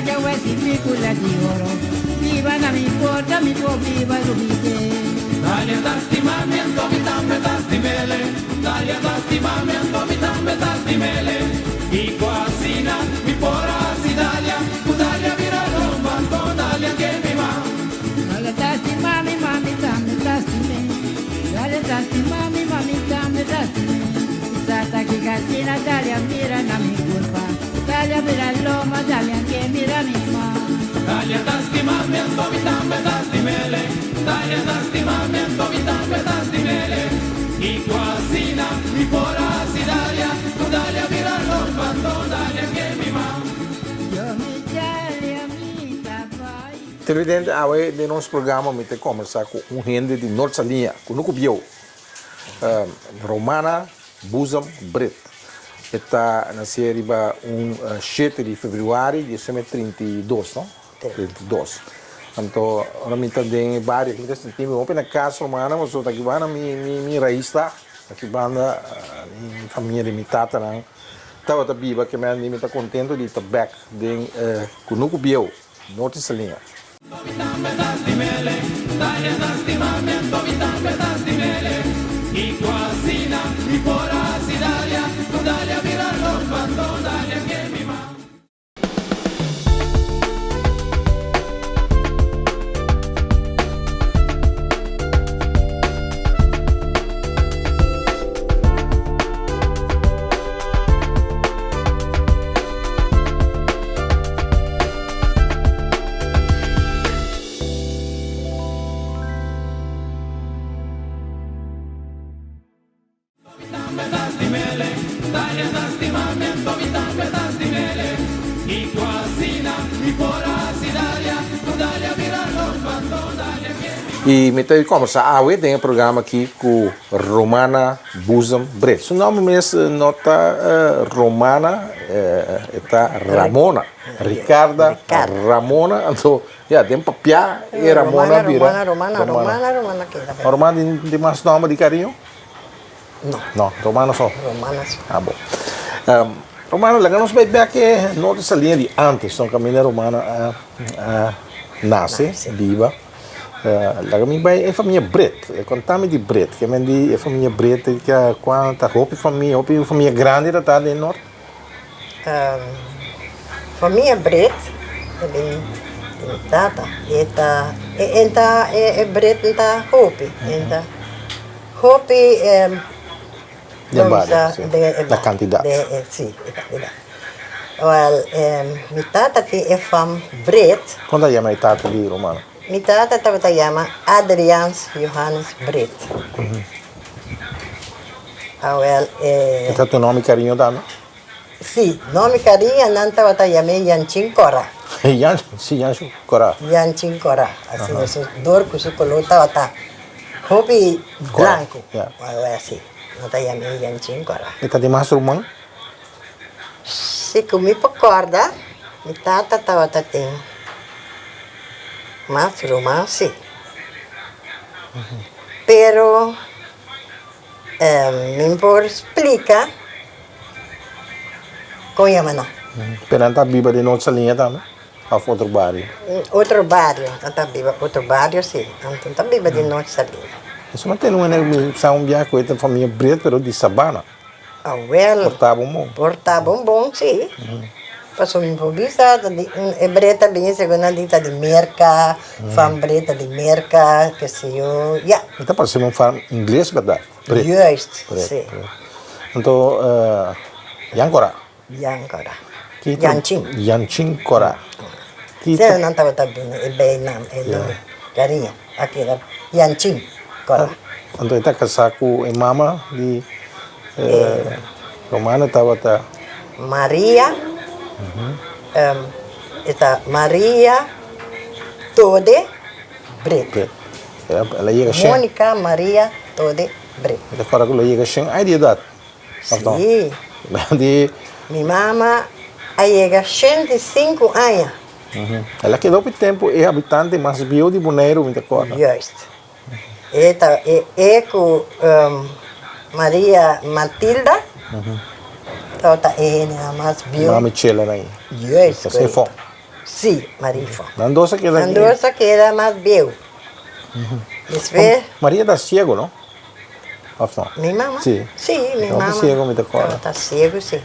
Djawe si picula di oro Biba na mi porta mi por biba rumite. Dalia ta stima mi anto mi tambe ta stimele Dalia ta stima mi anto mi tambe ta stimele Kiko asina mi por a hasi Dalia Ku Dalia bira lomba anto Dalia ke mi ma. Dalia ta stima mi ma mi tambe ta stime Dalia ta stima mi ma mi tambe ta stime Sa ta kiko asina Dalia mira na mi kurpa Dalia bira lomba Dalia ke mira mi ma. Dalia ta stima mi anto mi tambe ta stimele Dalia ta stima mi anto mi tambe ta stimele Kiko asina mi por a hasi Dalia Ku Dalia bira lomba anto Dalia ke mi ma. Yo mi Dalia mi ta bai. Televidente, awe den nos programa mi ta kombersá ku un hende di Nort Saliña, ku no ku bieu, Romana Boezem Brit. E ta nasé riba un shete di febrüari di esei 32, no? 32. Anto ora mi ta den e bario aki mi ta sinti mi hopi na kas, Romana, pasobra ta aki banda mi mi rais ta, aki banda mi famia di mi tatanan tabata biba, ke mi mi ta kontento di ta bèk den kunuku bieu. Norte Saliña. I mi ta kombersá awe den e programa aki ku Romana Boezem Brit. Su nòmber mes no ta Romana, e ta Ramona. Ricarda Ramona, anto ya den papia e Ramona bira Romana, Romana, Romana, Romana keda. Romana tin mas nomber di cariño? No. No, Romana so. Romana so. Ah bo. Romana, laga nos bai bek e no ta salia di antes, no caminda Romana a a nace, biba. Laga mi bai e famia Brit, conta mi di Brit, ke men di e famia Brit, cuan ta hopi famia, hopi famia grandi ta ta den Noord? Famia Brit ta bin di mi tata. E ta e ta e Brit ta hopi. E ta hopi Den bario, si. Na kantidat. Si, e kantidat. Wèl, mi tata tin e fam Brit. Kon ta yama e tata di Romano? Mi tata tabata yama Adriaans Johannes Brit. Awel e. E ta tu nomi cariño tambe? Si, nomi cariño nan tabata yam'é Yanchin Cora. Yan, si Yanchin Cora. Yanchin Cora, asi nos dor cu su color tabata hopi blanco. Awel si, nan ta yam'é Yanchin Cora. E ta di mas ruman? Si cu mi por corda, mi tata tabata tin mas ruman si. Pero. Mi por splika kon yama nan. Pero nan ta biba den otro liña tambe of otro bario? Otro bario, nan ta biba otro bario si, nan ta biba den Noord Saliña. Eso mi tende un mi sa un biaha ku e ta famia Breed pero di Sabana. Awel. Por ta bon bon. Por ta bon bon, si. Pasobra mi por bisa ta di un e bret ta bini segun nan di ta di Merka, fam bret ta di Merka, ke se yo, ya. E ta parse un fam ingles bèrdat? Bret. Juist, si. Anto Jan Kora. Jan Kora. Jan Chin. Jan Chin Kora. Sera nan tabata duna e beinam, e nomber, cariño, a keda Jan Chin Kora. Anto e ta kasá ku e mama di Romano tabata. Maria, e ta Maria Tode Brit. El a yega shen. Monica Maria Tode Brit. E ta kòrda ku el a yega shen ai di edat. Sí. Mi mama a yega 105 aña. El a keda hopi tempu e habitante mas bieu di Boneiru, mi ta kòrda. Juist. E ta e e ku Maria Matilda tabata e hendenan mas bieu. Mami Chela nan. Juist. Ta sefon. Sí, Marifo. Nan dos a keda Nan dos a keda mas bieu. Despues. Maria ta ciego, no? Of no? Mi mama? Sí. Sí, mi mama. Tabata ciego, mi ta acorda. Tabata ciego, sí.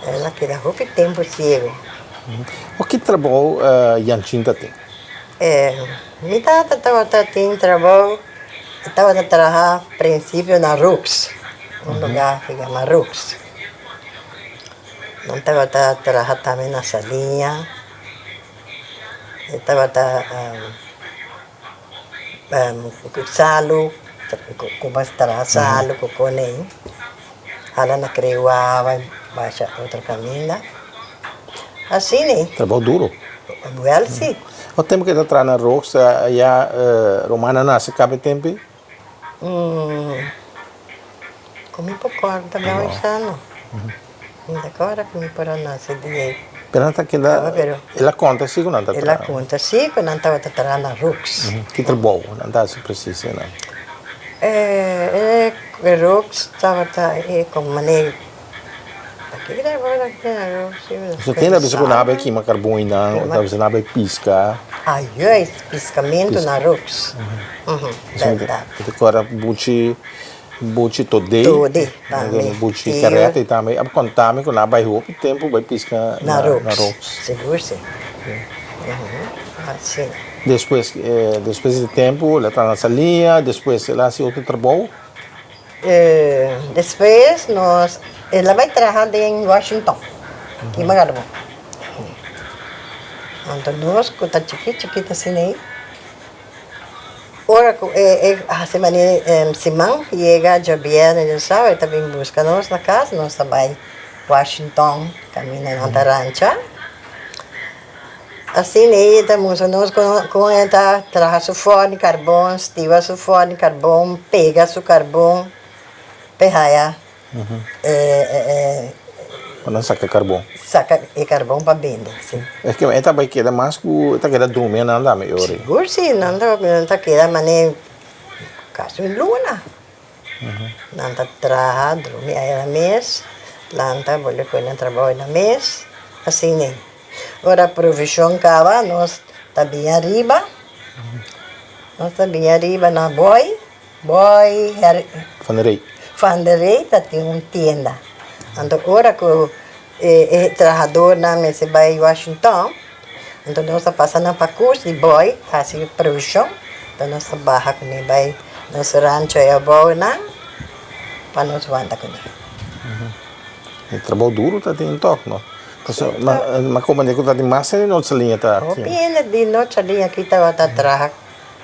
El a keda hopi tempo ciego. O ki trabou Yanchin ta tin? Mi tata tabata tin trabou, e tabata traha principio na Rooks, un lugar ku yama Rooks. Nan tabata traha tambe na Saliña, e tabata ku salu, ku traha salu ku konei, hala na Krewawa basha otro kaminda, asina ei. Trabou duro. Wèl si. O tempu ku e ta traha na Rooks ya Romana a nase kaba e tempu ei? Ku mi por kòrda bou esei no. Mi ta kòrda ku mi por a nase di ei. Pero nan ta keda, el a konta si ku nan ta El a traha? konta si ku nan tabata traha na Rooks. Ki trabou nan ta hasi presis einan? E Rooks tabata e komo manera Pakiko ta tabata na Rooks? So tin a bisa ku nan a bai kima karbon einan o ta bisa nan a bai piska? Ah juist, piskamentu na Rooks. Bèrdat. Mi ta kòrda buchi Buchi Todé. Todé tambe. Buchi Carrete tambe a konta mi ku nan a bai hopi tempu bai piska na na Rooks. Sigur si. Asina. Despues despues di tempu el a traha na Saliña, despues el a hasi otro trabou. Despues nos el a bai traha den Washington, aki Magalbo. Anto nos ku ta chikit chikit asina ei. Ora ku e hasi manera siman yega djabièrnè djasabado e ta bin buska nos na kas, nos ta bai Washington kaminda nan ta rancha. Asina e ta mustra nos kon e ta traha su fòrn di karbon, stiba su fòrn di karbon, pega su karbon p'e haya Pa nan saka karbon. Saka e karbon pa bende, si. Es ke e ta bai keda mas ku e ta keda drumi anan tambe e ora ei. Sigur si, nan ta nan ta keda manera kasi un luna. Nan ta traha, drumi aya nan mes, lanta bolbe kohe nan trabou nan mes, asina ei. Ora provishon kaba nos ta bin ariba, nos ta bin ariba na boi. Boy Her. Van der Rey. Van der Rey ta tin un tienda. Anto ora ku e e trahadornan mester bai Washington, anto nos ta pasa nan pa kurs di Boy hasi provishon, anto nos ta baha kuné bai nos rancho ei abounan pa nos wanta kuné. E trabou duro ta tin tòg, no? Pasobra ma ma komprendé ku ta tin mas hende di Noord Saliña ta aki. Hopi hende di Noord Saliña aki tabata traha.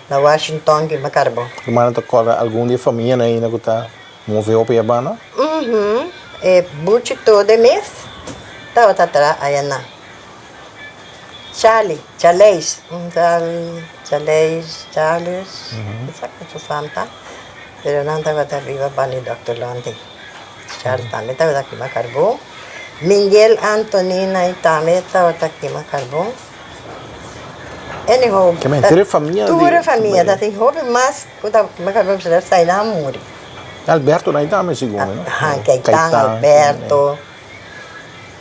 Na Washington kima karbon. Hermana ta kòrda algun di e famianan ainda ku ta move hopi e banda? Uhum. E buchi todo e mes tabata traha ayanan. Charlie, Charleis, un tal Charleis, Charles, no sa kon su fam ta, pero nan tabata biba banda di Dòkter Lundy. Charles tambe tabata kima karbon. Miguel Antonina tambe tabata kima karbon. Anyhow, Ke men, tur e famia di. Tur e famia, ta tin hopi mas ku ta mester sai nan a muri. Alberto nan tambe segun mi, no? Ha, Caitan, Alberto,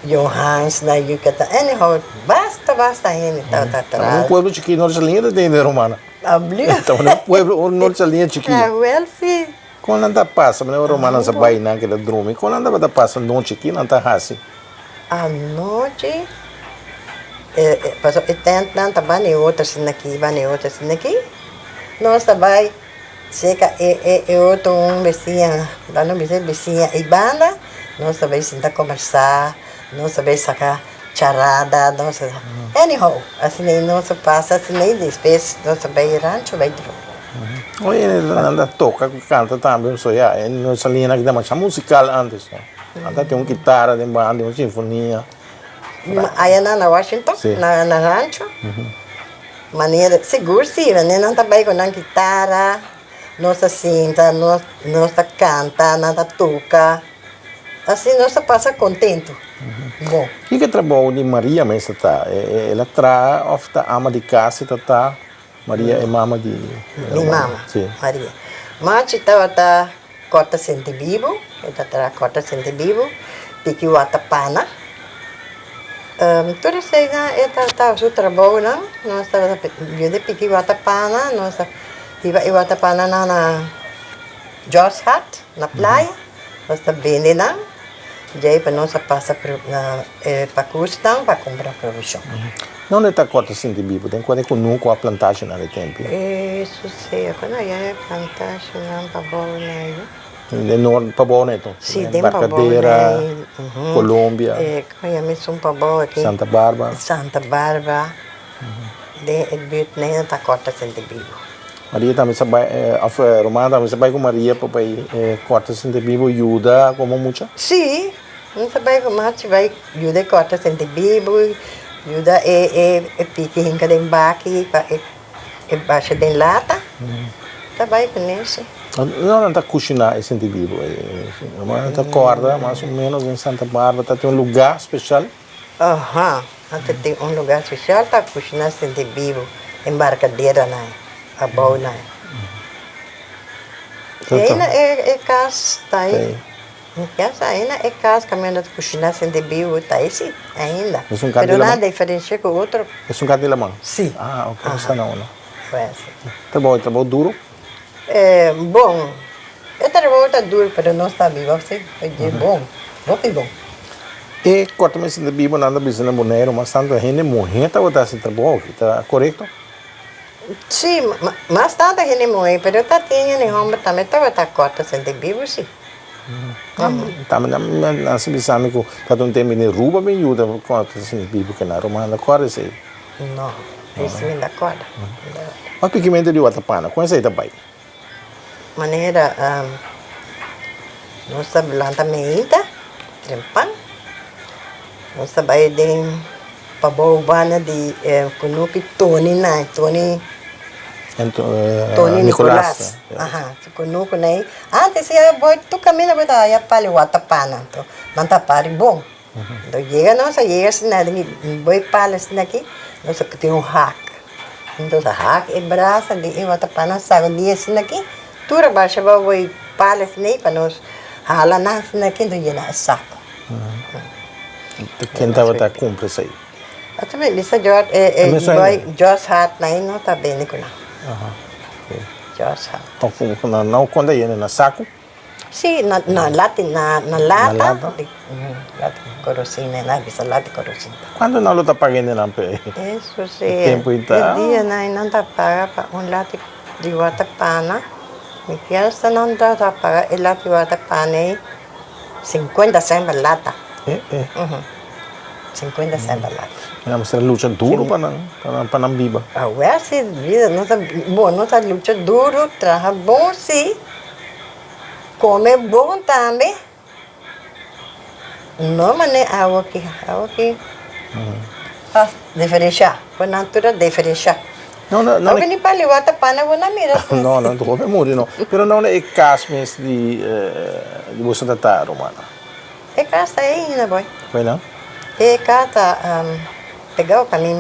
Johans nan yu ke ta, anyhow, basta basta hende tabata tras. Un pueblo chikito, Norte Saliña ta den Romana. Abli. Tabata un pueblo, un Norte Saliña chikito. Awel si. Kon nan ta pasa, manera Romana sa bai nan keda drumi, kon nan tabata pasa nochi, ki nan ta hasi? Anochi, pasobra e tentnan ta bani otro asina aki, bani otro asina aki. Nos ta bai serka e e otro un bisiña, pa no bisa bisiña ei banda, nos ta bai sinta kombersá, nos ta bai saka charada, nos ta, anyhow, asina ei nos ta pasa asina ei, despues nos ta bai rancho bai drumi. Oye, nan ta toka ku kanta tambe, so ya, nos a lina demasiado musical antes, no? Nan ta tin un kitara den banda, un sinfonia. Aya nan na Washington, Sí. na na rancho. Manera, sigur si, manera nan ta bai ku nan kitara, nos ta sinta, nos nos ta kanta, nan ta toka. Asina nos ta pasa kontentu. Bon. Kiko trabou di Maria mester ta? El a traha òf ta ama di kas e ta ta? Maria e mama di. Mi mama, Sí. Maria. Machi tabata kòrta senti bibu, e ta traha kòrta senti bibu, piki wata pana. Tur eseinan e tabata su trabounan, nos tabata yuda piki watapana, nos a hiba e watapananan na George Hut na playa, nos ta bende nan, djei pa nos a pasa na e pakusnan pa kumpra provishon. Donde ta kòrta sinti bibu? Den kual e kunuku a plantashinan di tempi? Eso sea, ku no ya e plantashinan pa bou na yu. Den nort pa bou neto? Si, den pa bou Barcadera, Colombia. Como yama esun pa bou aki? Santa Barba. Santa Barba. Den e buurt nan ta kòrta sinti bibu. Maria tambe sa bai, of Romana tambe sa bai ku Maria pa bai kòrta sinti bibu yuda komo mucha? Si, nan sa bai ku machi bai yuda e kòrta sinti bibu, yuda e e piki hinka den baki pa e E basha den lata ta bai ku nesi. No nan ta kushiná e sinti bibu ei. Nan ta kòrda mas o ménos den Santa Barbara ta tin un lugá speshal. Aha, nan ta tin un lugá speshal pa kushiná sinti bibu, embarkaderanan abounan. Ei na e kas ta ei. Ya sa ainda e kas kaminda ta kushiná sende biu ta ei si ainda. Pero nan a diferenshia ku otro. Esun kas di laman? Si. Ah ok, esta na uno. Pues si. Trabou e trabou duro? Bon, e trabou ta duro pero nos ta biba si, e bon, hopi bon. E kòrta mi sende bibu nan ta bisa na Boneiru mas tantu hende muhé tabata hasi trabou aki, ta korekto? Si, mas tantu hende muhé pero ta tin hende hòmber tambe tabata kòrta sende bibu si. Tambe nan sa bisa mi ku ta un tempu di Aruba bin yuda ku ta sinti bibu ke na Aruba. Nan ta kòrda esei? No, esei mi ta kòrda. Mas pikimentu di watapana, kon esei ta bai? Manera nos ta lanta meinta, trempan, nos ta bai den pabou banda di kunuki Tony nan, Tony. Tony Nicolas. Aha, su kunuku nan ei. Antes ya boy tur kaminda bo ta haya pali watapana anto nan ta pari bon. Anto yega nos a yega asina den boy pali asina aki nos a tin un hak. Entonces a hak e brasa di e watapana sagudi asina aki tur a basha abou boy pali asina ei pa nos hala nan asina aki enton yena e sako. Ken tabata kumpra esei? Ata mi bisa George e e boy George Hart na no ta bini ku nan. George Hart. Of ku nan no konta yena na saku? Si na na lati na na lata. Lata korosina nan bisa lata korosina. Kuantu nan lo ta paga hende nan p'e? Eso si. Tempu i ta. E dia nan nan ta paga pa un lata di watapana. Mi fiesta nan ta paga e lata di watapana ei. Sinkuenta sèn pa lata. Eh eh. Sinkuenta sèn pa lata. Nan mester a lucha duru pa nan, pa nan biba. Awor si bida no ta, bo no ta lucha duru, traha bon si, kome bon tambe. No manera awo aki, awo aki ta diferensha, ku nan tur a diferensha. No, no, no. Hopi ni pa liwata pana bo na mira si. No, no, hopi muri no. Pero no e kas mes di di boso tata Romana. E kas ta ei ainda boy. Koe nan? E kas ta pegao pa mi,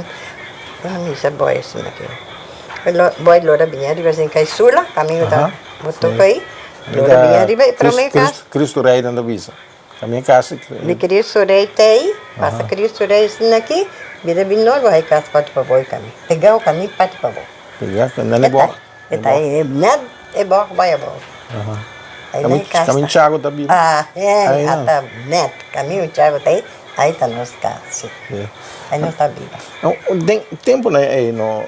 bo na misa boy asina aki. Boy lo ta bini ariba sin kai sula, pa mi ta bo toka ei. Lo ta bini ariba e prome kas. Cristo Rey nan ta bisa. También casi. Di Cristo Rey ta ei, pasa Cristo Rey asina aki, bira bin nor bo hay cas parti pabou e cami. Pegao cami parti pabou. Pega, na ne bog? E ta ei, net e bog bai abou. Ei na e cas ta. Cami Chago ta biba. Ah, ata net, cami Chago ta ei, ai ta nos cas, si. Ai nos ta biba. Den temponan ei no,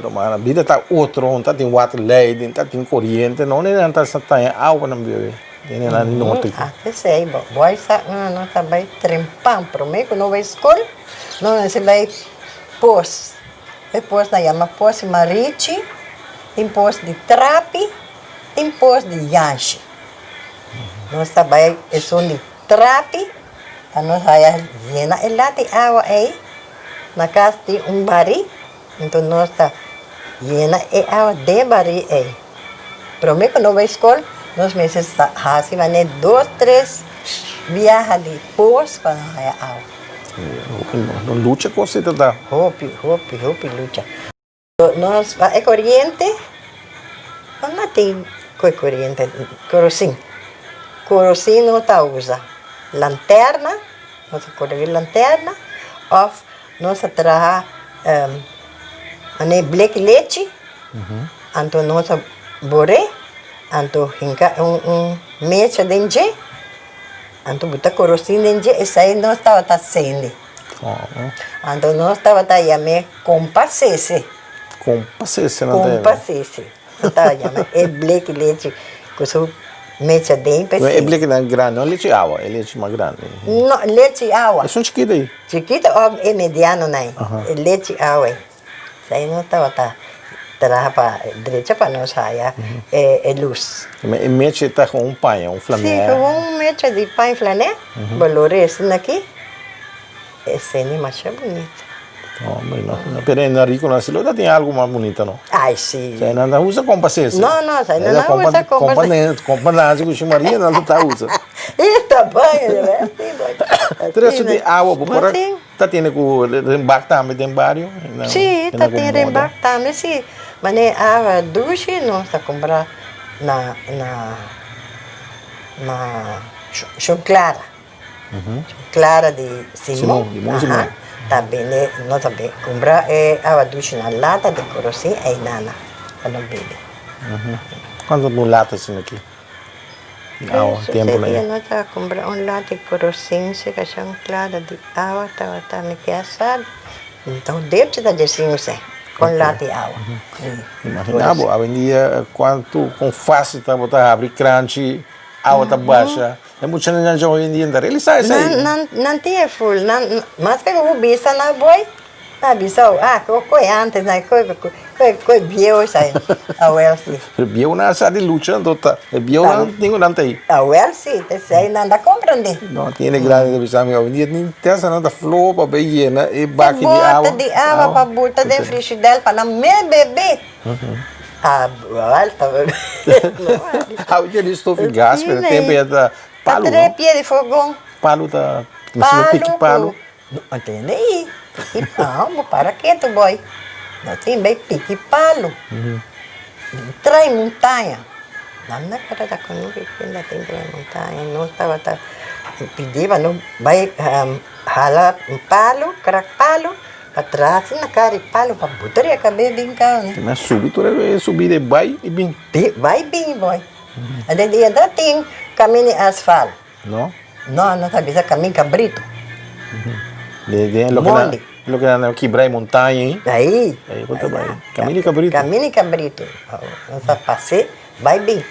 Romana, bida ta otro, ta tin waterleiding, ta tin coriente, no nan ta sa taña awa nan bebe. Dene na norte. Ah, p'esei bo boy sa una no ta bai trempan prome ku no bai skol no mester bai pos e pos nan yama pos di marichi tin pos di trapi tin pos di yanshi nos ta bai esun di trapi pa nos haya yena e lati awa ei na kas tin un bari Anto nos ta yena e awa den barí ei. Promé ku nos bai skol, nos mester sa hasi manera dos, tres biaha di pos pa nos haya awa. No lucha kos ei ta da. Hopi, hopi, hopi lucha. Nos pa e koriente, no na tin ku e koriente, korosin. Korosin no ta usa. Lanterna, nos ta kore lanterna. Òf nos a traha manera bleki lechi, anto nos a bor'é, anto hinka un mecha den dje, anto bo ta korosin den dje, esei nos tabata sende. Anto nos tabata yam'é kompa sese. Kompa sese nan ta yam'é. Kompa sese. Nan tabata yama e bleki lechi ku su mecha den pa E bleki nan grandi, no lechi awa, e lechi mas grandi. No, lechi awa. Esun chikito ei. Chikito of e mediano nan ei, e lechi awa ei. Esei nos tabata traha pa drecha pa nos haya e lus. E mecha ta gewoon un paña, un flanè. Si, gewoon un mecha di paña flanè, bo lo resa aki. Esei ni masha bunita. No, me imagino. Pero e na rico nan si lo ta tin algo mas bunita no. Ay si. Esei nan ta usa compa sese. No, no, esei nan ta usa compa sese. Compa Nancy cu Shi Maria nan ta usa. E ta baña de ver si boy. Pero eso di awa bo por ta tene cu renbak tambe den bario? Si, ta tin renbak tambe si. Mane awa dushi nos ta cumpra na na na Shon Clara. Clara di Simon, aha, ta bende, no ta bende, kumpra e awa dushi na lata di korosin ei nana pa no bebe. Kuantu un lata asina aki? Di awa, tempu na ei. No ta kumpra un lata di korosin, si kasha un clara di awa tabata mi ke a sabi. Nton depchi ta djesin usé kon lata di awa. Imagina bo, awendia kuantu, kon fasil ta bo ta habri kranchi, awa ta basha. E muchanan nan hoy en dia no ta realisa esei. Nan nan tin e ful nan mas ke bo bisa nan boy nan a bisa bo ah ko koe antes nan koe koe koe bieu esei awel si. Pero bieunan a sa di lucha anto ta e bieunan tin ku nan ta ei. Awel si ta esei nan ta komprende. No tin hende grandi ta bisa mi hoy en dia tin tesa nan ta floho pa bay yena e baki di awa. E bote di awa pa buta den frishidel pa nan mes bebe. Ah, alta. How je die stof in gas, pero tempo ya ta palo, no? Tre pie di fogon. Palo ta, palo, piki palo. No, entende aí. Piki palo, para quieto, boy. No tin bay piki palo. Trai montanha. Nan na para ta kono ki kinda tin trai montanha. No tabata pidi pa no bay hala palo, krak palo. Patras na kari palu pa buta ria kabe bin kau ne. Mi a subi tur e subida e bai i bin. Bai bin boy. Ade dia ta tin kamin di asfal. No. No, no ta bisa kamin kabritu. De de loke nan loke nan kibra e montaña ei. Ai. Ai bo ta bai. Kamin di kabritu. Kamin di kabritu. Nos a pas'é bai bin.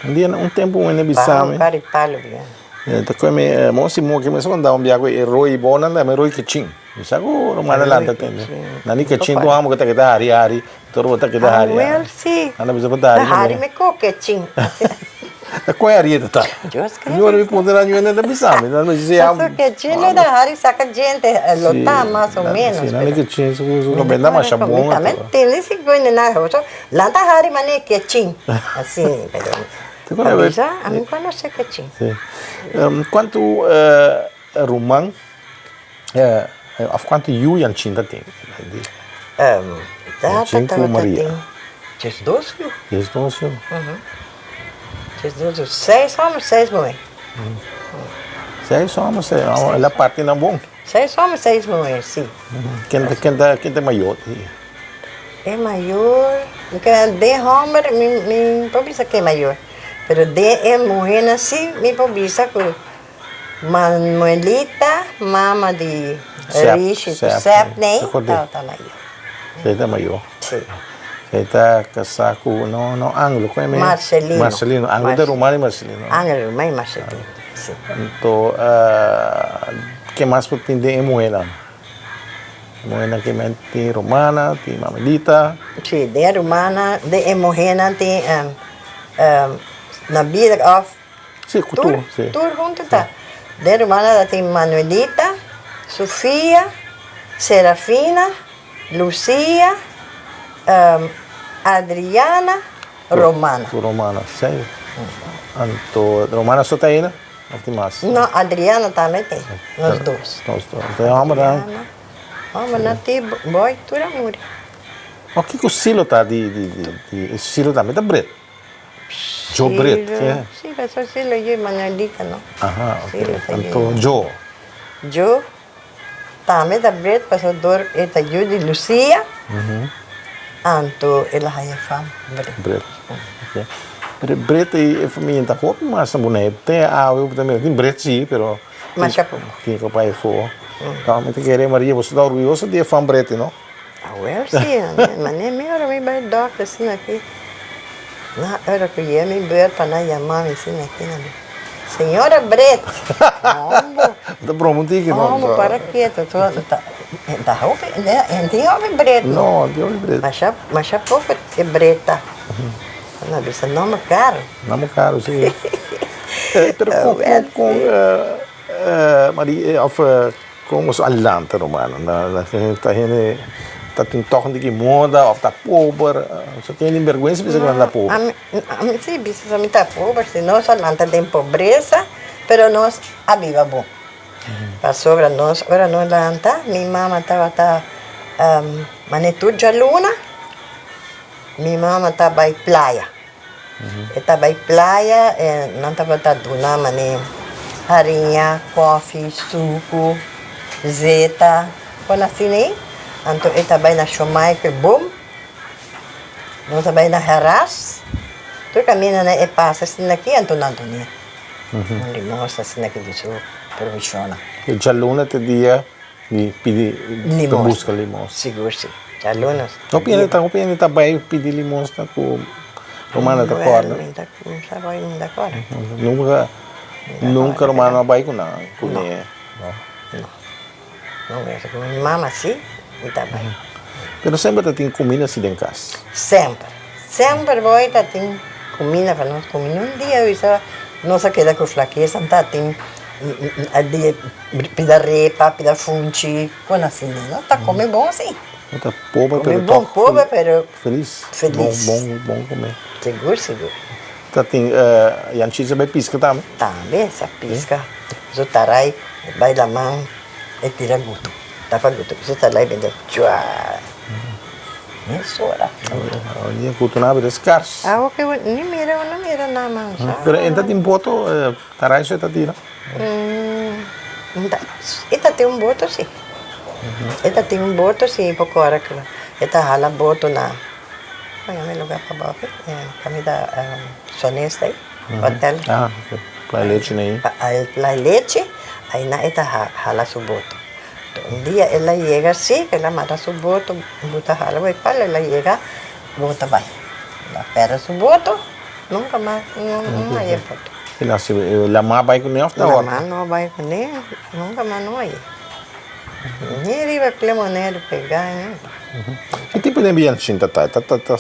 Un dia un tempu un hende bisa mi. Palu kari palu bien. Ta koe mi mosi moki mi a konta un biaha ku e roi bo nan ta e roi kachin. Mi sa ku ruman a lanta tende. Nan di kachin tur amo ku ta keda hari hari, tur bo ta keda hari hari. Awel si. Nan a bisa bo ta hari. Ta hari mi ku kachin. Ta kon hari e ta ta? Mi ora mi puntra nan nan ta bisa mi. Nan bisa si Paso kachin lo ta hari saka djente lo ta mas o menos. Si nan di kachin su kabes ta masha bon. Mi tambe tende si ku nan Lan ta hari manera kechin, así, pero pa bisa ami konosé kechin. Sí. Kuantu ruman òf kuantu yu Yanchin ta tin? Tata tabata tin diesdos yu. Diesdos yu. Diesdos yu, seis hòmber, seis muhé. Seis hòmber, seis muhé, el a parti nan bon. Seis hòmber, seis muhé, sí. Ken ta ken ta e mayor? E mayor, mi keda den hòmber mi mi por bisa ku e mayor, pero den e muhénan sí mi por bisa ku Manuelita, mama di Rishi ku Sepney tabata mayor. Esei ta mayor. Sí. Esei ta kasá ku no no Anglo, kon e mei? Marcelino. Marcelino, Anglo ta ruman di Marcelino. Anglo ruman di Marcelino, sí. Anto ke mas por tin den e muhénan? Muhénan ke men tin Romana, tin Mamelita. Sí, den Romana, den e muhénan tin na bida òf Sí, ku tur, sí. Tur huntu ta. Den Romana ta tin Manuelita, Sofia, Serafina, Lucia, Adriana, Romana. Ku Romana, sí. Anto Romana so ta aina? Of tin mas? No, Adriana tambe tin. Nos dos. Nos dos. Anto e hombernan? Adriana. Hombernan tin boy tur a muri. O kiko Silo ta di di di Silo tambe ta bret? Jo bret, ke? Si, pasobra Silo yu Manuelita no. Aha, ok. Anto Jo? Jo. Tambe ta Bret pasobra dor e ta yu di Lucia, anto el a haya fam Bret. Bret, ok. Pero Bret ei e famia ta hopi mas na Bonaire. Te awe bo ta mira tin Bret si, pero. Masha poko. Tin ku bai afó. No, mi ta kere Maria, boso ta orguyoso di e fam Bret ei, no? Awel si, manera mi ora mi bai dòkter asina aki, na ora ku yega mi beurt pa nan yama mi asina aki nan di, Señora Bret! Hombo! Bo ta broma un tiki no? Hombo, para ketu, ta hopi, e tin hopi Bret no. No, tin hopi Bret. Masha, masha poko e Bret ta. Nan a bisa nomber karo. Nomber karo, si. Pero kon, kon, kon, Maria, of Kon boso a lanta rumannan? Na ta hende ta tin tòg un tiki moda òf ta pober? Boso tin hende bèrgwensa bisa ku nan ta pober? Ami si bisa ku mi ta pober, si nos a lanta den pobresa, pero nos a biba bon. Pasobra nos ora nos lanta, mi mama tabata manera tur djaluna, mi mama ta bai playa. E ta bai playa e nan tabata duna mane hariña, kofi, suku, zeta, kon asina ei. Anto e ta bai na Shomaiker Boom, nos a bai na Heras, tur kaminda nan e pasa asina aki anto nan dun'é un limos asina aki di su provishonnan. E djaluna ta e dia di pidi ta buska limos. Sigur si. Djaluna. Hopi hende ta hopi hende ta bai pidi limosna ku Romano ta kòrda. Mi ta sa bai mi ta kòrda. Nunka nunka Romano a bai ku nan ku ne. No. No. No ku mi mama si mi ta bai. Pero semper ta tin kuminda si den kas. Semper. Semper boy ta tin kuminda pa nos kome. Niun dia bisa nos a keda ku flakesa ta tin Pida repa, pida funchi, con asina. No ta come bon si. No ta pober Come pero bon, toch pober pero felis. Felis. Bon, bon, bon come. Sigur, sigur. Ta tin Jan Chis a bai pisca tambe? Tambe sa pisca. Su tarai bai laman e tira gutu. Tapa gutu. Su tarai bende chua. Mesora. Awendia gutu nan a bira skars. Awo ke ni mira, no mira nan mas. Pero e ta tin boto, tarai su e ta tira? E ta tin un boto si. E ta tin un boto si poko ora ku e ta hala boto na kon yama e lugar pabou aki kaminda Sonesta ei hotel. Ah Playa Lechi na ei. Playa Lechi aina e ta hala su boto. Un dia el a yega si el a mara su boto bo ta hala bo e palo el a yega boto a bai. El a pèrdè su boto. Nunka mas no a haña foto. E la si lamá bai kuné òf ta ora? Lamá no bai kuné, nunka mas no haña. Ni riba Clemonedo pegá nada. Ki tipo di ambiente shinta ta? Ta ta ta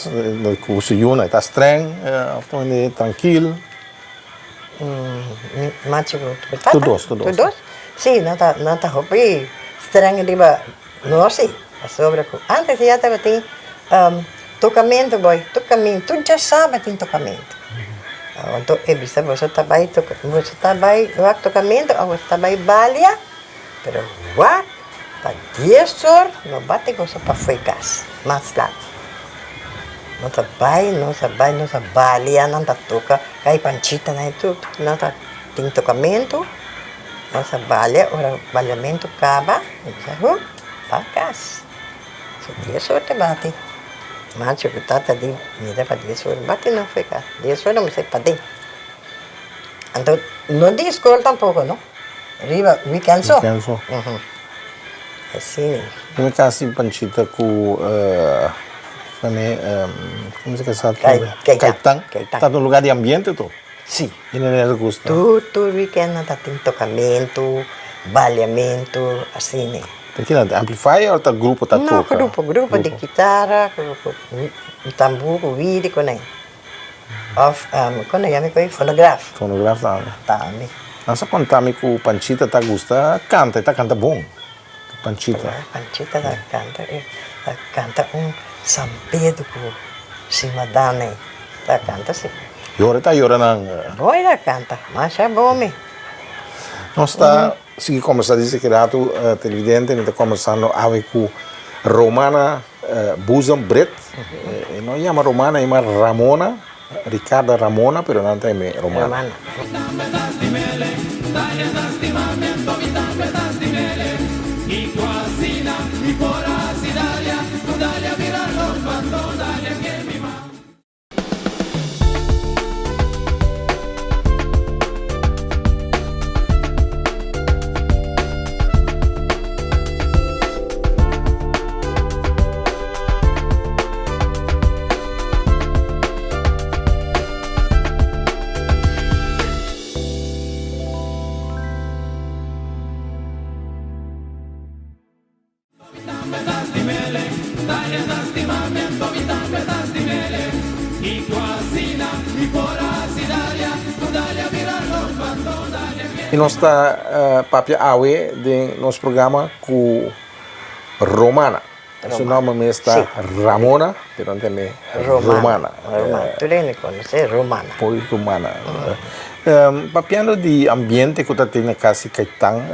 ku su yuna ta streng òf ta mende trankil? Machi ku tata? Tur dos, tur dos. Tur dos? Si, nan ta nan ta hopi streng riba nos si, pasobra ku antes ya tabatin Tocamento boy, tocamento, tur djasaba tin tocamento. Anto e bisa boso ta bay toca, boso ta bay wak tocamento of boso ta bay balia, pero wak pa dies or no bati boso pafue cas, mas lat. Nos a bay, nos a bay, nos a balia, nan ta toca, cay panchita nan y tur, nan ta tin tocamento, nos a balia, ora baliamento caba, e bisa hu, pa cas. So dies or ta bati. Macho ku tata di mira pa dies or bati no fue ka. Dies or lo mester paden. Anto no di skol tampoko no. Riba weekend so. Weekend so. Asina. Mi kasi Panchita ku kome komo se kasa Kaitan. Kaitan. Ta un lugar di ambiente to. Si. I nene ta gusta. Tur tur weekend nan ta tin tokamentu, baliamentu, asina. Ta kina ta amplifier o ta grupo ta No, toka? grupo, grupo di kitara, grupo tambú ku wiri ku nan. Of kon nan yama e fonograf. Fonograf tambe. Tambe. Nan sa konta mi ku Panchita ta gusta kanta, e ta kanta bon. Panchita. Panchita ta kanta, e ta kanta un San Pedro ku Simadana ei. Ta kanta si. Yora ta yora nan. Bon e ta kanta, masha bon mi. Nos ta sigui kombersá di esaki ratu televidente, mi ta kombersando awe ku Romana Boezem Britt. E no yama Romana, e yama Ramona, Ricarda Ramona, pero nan ta yam'é Romana. Romana. Mi por a hasi Dalia, ku Dalia bira loko, anto Dalia ke mi mas. Y nos ta papia awe den nos programa cu Romana. Su nomber mes ta Ramona, pero nan ta yam'é Romana. Romana, tur hende conoce Romana. Poi Romana. Papiando di ambiente cu ta tin na cas di Caitan,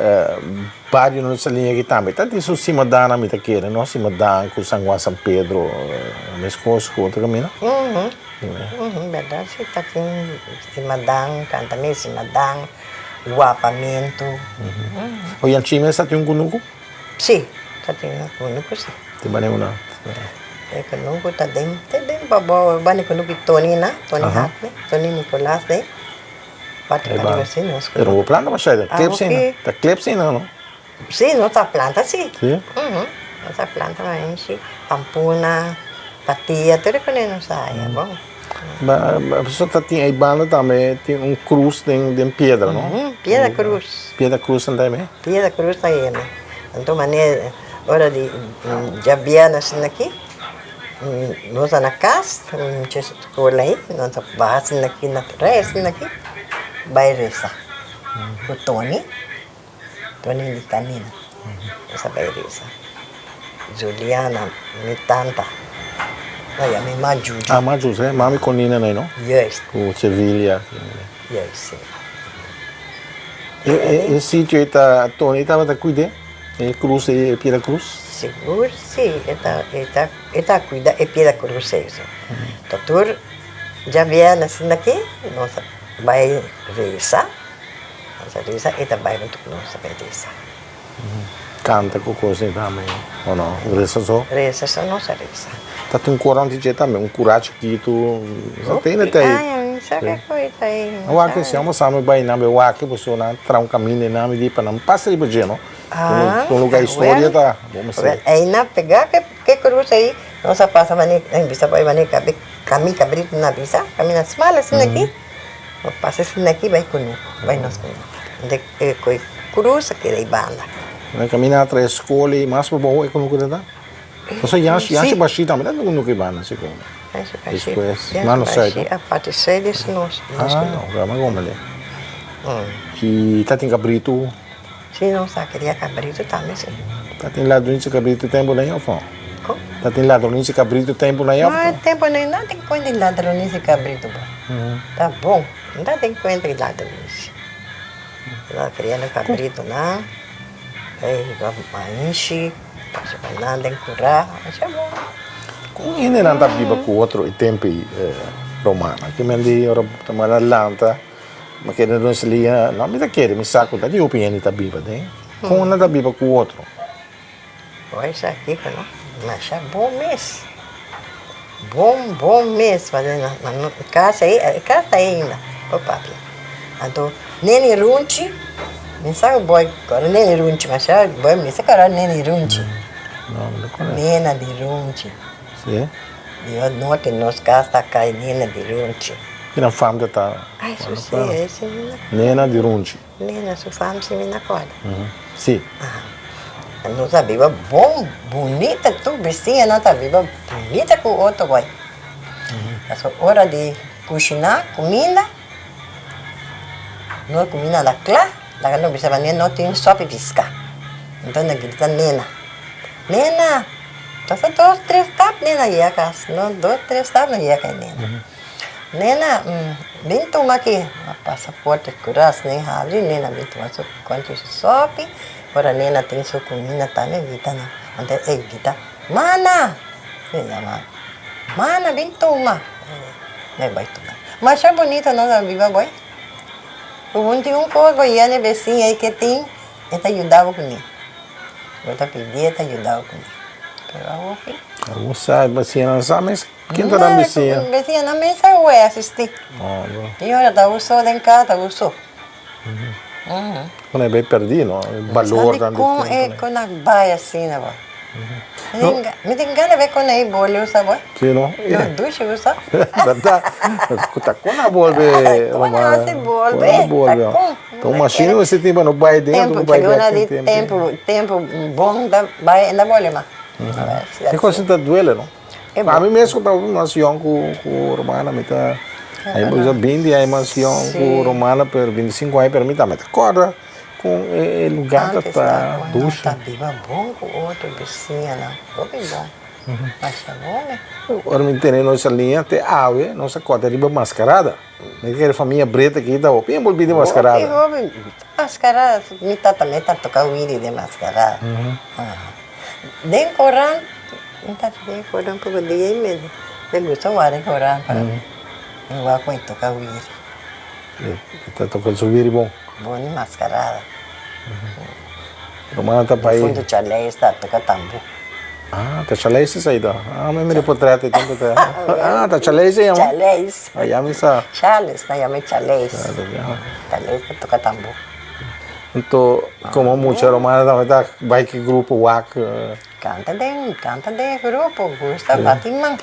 bario nos ta liña aki tambe. Ta tin su simadannan mi ta kere, no? Simadan cu San Juan, San Pedro, mescos cu otro camino? Berdad si, ta tin simadan, canta mes simadan, wapamento. Oye, Chime sa tin un cunucu? Sí, ta tin un kunuku sí. Tin bani una. E kunuku ta den, te den pabou, bani kunuku di Tony na, Tony Hartman, Tony Nicolas den. Parti pariba sí nos kunuku. Pero bo planta pa shai, ta klep sí na, ta klep sí na no? Sí, nos ta planta sí. Sí? Nos ta planta mainshi, pampuna, patia, tur e kuné nos ta haya bon. Ba, so ta tin ei banda tambe tin un krus den, den piedra no? Piedra krus. Piedra krus nan ta yam'é? Piedra Cruz ta yena. Anto manera ora di djabièrnè asina aki, nos ta na kas, mucha skola ei, nos ta baha asina aki na rei asina aki, bai resa ku Tony, Tony di Canina, nos a bai resa. Juliana, mi tanta, no yama mi ma Juju. Ah, ma Juju, mami ku Nina nei no? Juist. Ku Sevilla. Juist, si. E sitio ei ta Tony tabata kuid'é? E krus ei, e piedra krus? Sigur si, e ta e ta e ta kuida e piedra krus ei so. Ta tur djabièrnè asina aki nos a bai resa, nos a resa e ta bai huntu ku nos ta bai resa. Kanta ku kos ei tambe o no? Resa so? Resa so nos a resa. Ta tin un koran di dje tambe, un kura chikitu. Sa tene ta ei. Ay, mi sa ke koi ta ei. Nan wak si amo sa mi bai nan be wak pasobra nan traha un kaminda ei nan mi di pa nan pasa riba dje no. Ah, Un lugar historia ta. Bo mester. Ei nan pega ke krus ei nos a pasa mane nan bisa bai mane kabe kami kabritu nan bisa kaminda smal asina aki bo pasa asina aki bai kunuku bai nos kunuku. E koi krus a keda ei banda. Nan kaminda atra e skol ei mas pabou e kunuku ta ta? Pasobra Yanshi Yanshi Bashí tambe ta kunuku ei banda si komo. Yanshi Bashí. Despues mano Yanshi Bashí a parti sey di nos. Ah, ok, mi a komprende. I ta tin kabritu? Si, nos ta kria kabritu tambe si. Ta tin ladronchi kabritu tempu na yof no? Kon? Ta tin ladronchi kabritu tempu na yof no? Tempu na yof no tin kuenta di ladronchi kabritu bo. Ta bon, no ta tin kuenta di ladronchi. Nan a kria nan kabritunan, ei maishi, pasa nan den kurá, asha bon. Kon hendenan ta biba ku otro e tempu ei, Romana? Ki men di ora bo ta manda lanta, bo kere nos lia, no mi ta kere, mi sa ku ta di hopi hende ta biba den. Kon nan ta biba ku otro? Bo esaki ku no, masha bon mes. Bon bon mes pasobra na na kas ei, e kas ta ei ainda por papia. Anto Neni Runchi, mi sa ku boy kòrda Neni Runchi masha boy mester kòrda Neni Runchi. No, mi no kòrda. Nena di Runchi. Si? Di nochi nos kas ta kai Nena di Runchi. Ki nan fam ta ta? Ai su si, ese mi no. Nena di Runchi. Nena su fam si mi na kòrda. Si. Nos a biba bon bunita tur bisiñanan ta biba bunita ku otro bai. Pasobra ora di kushiná kuminda no e kuminda na kla laga nos bisa manera no tin sòpi piská. Enton nan grita Nena, Nena! Pasa dos tres tap Nena yega kas, dos tres tap nan yega kai Nena. Nena, bin tuma aki. A pasa porta kuras nen habri, Nena bin tuma su konchi su sopi. Ora Nena tin su kuminda tambe grita nan. Anto e grita, Mana! Asina e yama. Mana, bin tuma. E bai tuma. Masha bunita nos a biba boy. Ku un tin un kos bo yende besiña ei ke tin, e ta yuda bo kuné. Bo ta pidié ta yuda bo kuné. Pero awor ki? Awor sa e bisiñanan sa mes ken ta nan bisiña? Bisiñanan mes a wei asistí. I ora ta uso den kas ta uso. Kon e bai pèrdí no? E balor Sa dikon e kon a bai asina bo? Mi tin gana bai kon ei bolbe usa bo. Sí no? No dushi usa. Bèrdat. Ta kon a bolbe Kon a hasi bolbe. Ta kon. Ta un mashina mester tin pa no bai den anto bai bek den tempu. Tempu tempu bon ta bai ta bolbe mas. E kos ta duele no. Ami mes ku tabata mas yòn ku Romana mi ta a mi bisa binti aña mas yòn ku Romana pero binti sinku aña pero mi tambe ta kòrda kon e lugar ta ta dushi. Antes ta biba bon ku otro bisiñanan hopi bon masha bon mi. Ora mi tene nos liña te awe nos a kòrda riba maskarada. Mi kere famia Brita aki ta hopi enbolbí den maskarada. Hopi hopi maskarada mi tata mi ta toka wiri den maskarada. Den koran mi tata den koran poko dia i mi mi gusta wak den koran pa mi wak kon e toka wiri. E ta toka su wiri bon. Bon di maskarada. Romana ta bai. Difunto Charles ta toka tambu. Ah, ta Charles esei ta. Ah, mi mira e potret ei tempo ta. Ah, ta Charles e yama. Charles. Ah, ya mi sa. Charles, nan yama e Charles. Charles ta toka tambu. Anto, komo mucha Romana tambe ta bai ki grupo wak? Kanta den, kanta den e grupo, gusta bati man.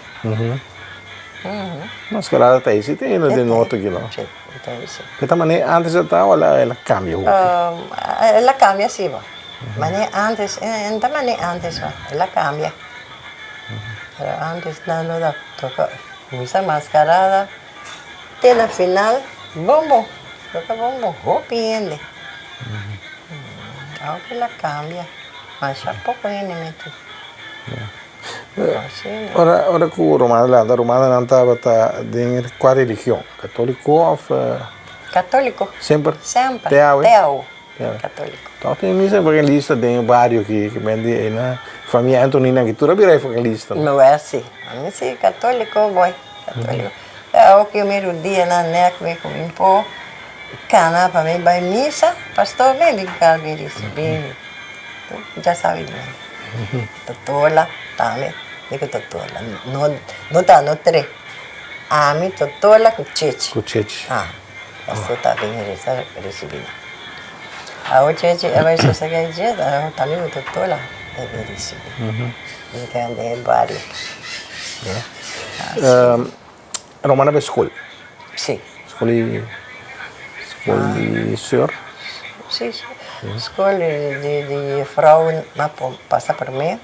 Mascarada ta esi te ena den norte aki no? Si, ta esi. E ta manera antes a ta o el a cambia hopi? El a cambia si bo. Manera antes, e ta manera antes bo, el a cambia. Pero antes nan lo ta toca usa mascarada te na final bombo, toca bombo hopi hende. Awor el a cambia, masha poco hende meti. Ora ora ku Romano lanta, Romanonan tabata den kua religion? Katoliko òf? Katoliko. Semper? Semper. Te awe? Te awe. Katoliko. Tòg tin misa evangelista den e bario aki, ki men di ei na famia Antonina aki tur a bira evangelista. No e asi. Ami si katoliko boy, katoliko. Te awe ku mi rudianan nèk mi ku mi por kana pa mi bai misa, pastor bin bin kal bin risibí mi. Ya sabi di mi. Totola tambe mi ku Totola no no ta no tres ami Totola ku Chechi. Ku Chechi. Ah paso ta bin resa risibi nan. Awo Chechi a bai sosega e dje awo tambe ku Totola ta bin risibi. Mi ta den e bario. Romana bai skol? Si. Skol di skol di seur? Si, skol di di juffrouw m'a pasa prome,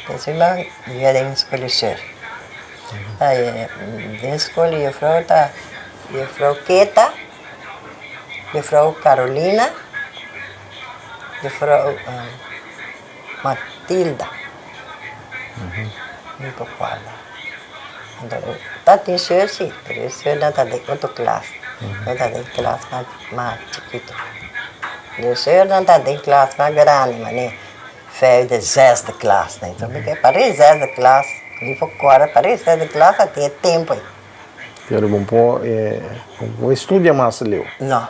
despues m'a yega den skol di seur. Den skol di juffrouw ta juffrouw Keta, juffrouw Carolina, juffrouw Matilda. Mi por cuerda. Ta tin seur si, pero e seurnan ta den otro klas. Nan ta den klas mas mas chikito. De seurnan ta den klas mas grandi, mane vijfde, zesde klas. Pare zesde klas, mi por cuerda, pare zesde klas a tin e tempo ei. Pero bo por bo por estudia mas leu? No.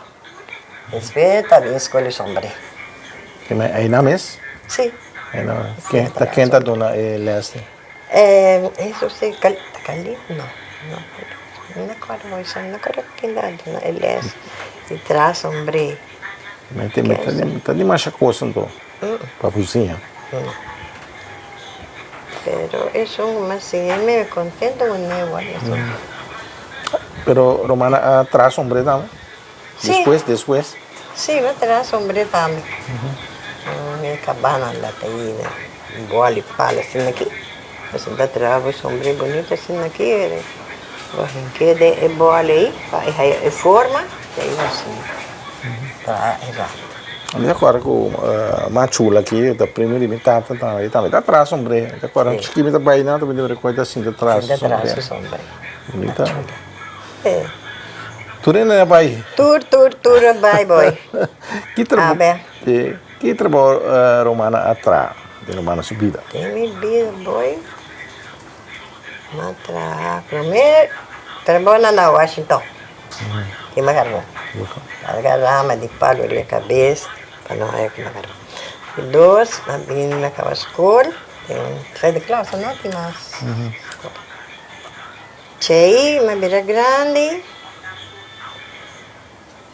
Despues ta den skol di sombré. Einan mes? Si. Einan. Ta ken ta duna e les? Eso si, ta Calip? No, no, mi no acuerdo muy bien, no acuerdo ken ta duna e les di traha sombré. Ta dimasha cos anto pa bo siña. No. Pero esun mi a siña y mi contento cu ne igual esun. Pero Romana a traha sombré tambe? Sí. Despues, despues? Sí, mi a traha sombré tambe. Mi cabana la ta ahi na boli palo asina aki. Pues mi ta traha bo sombré bonito asina aki. Bo hink'é den e boli ahi pa e haya e forma y ahi bo asina traha e rand. Mi ta acorda cu Machula aki ta primo di mi tata tambe, e tambe ta traha sombré. Mi ta acorda chikí mi ta bai nan mi ta recorda e ta sinta traha su sombré. Sinta traha su sombré. Machula. Tur hende a bai. Tur, tur, tur a bai boy. Ki trabou, ki trabou Romana a traha den Romana su bida? Den mi bida boy, mi a traha prome trabou nan na Washington, kima karbon. Karga rama di palo riba kabes pa no haya kima karbon. Di dos, a bin a kaba skol, den tweede klas no tin mas skol. Chei, mi a bira grandi,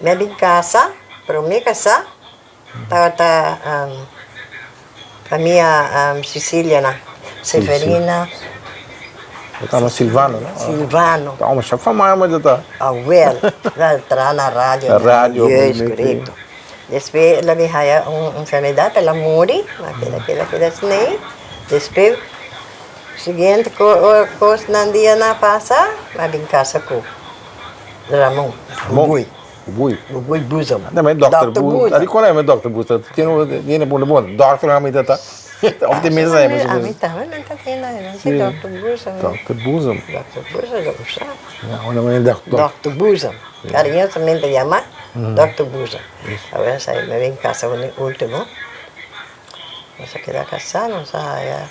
mi a bin kasa, prome kasa tabata famia Cecilia nan, Seferina. Bo ta ama Silvano, no? Silvano. Ta ome shap fama amo ta ta. Awel, el traha na radio. Na radio. Juist, korekto. Despues el a bin haya un enfermedad, el a muri, a keda keda keda asina. Despues siguiente kos nan dia nan a pasa, mi a bin kasa ku Ramon, Bubui. Bubui. Bubui Boezem. Tambe Dòkter Boezem. A di kora e Dòkter Boezem? Tiene pone bon dòkter ami ta ta. Of di mesa e Ami tambe nan ta tene nan si Dòkter Boezem. Dòkter Boezem. Dòkter Boezem lo usa. Dòkter Boezem. Cariñosamente yama Dòkter Boezem. Awor sa mi a bin kasa ku e ultimo. Nos a keda kasá, nos a haya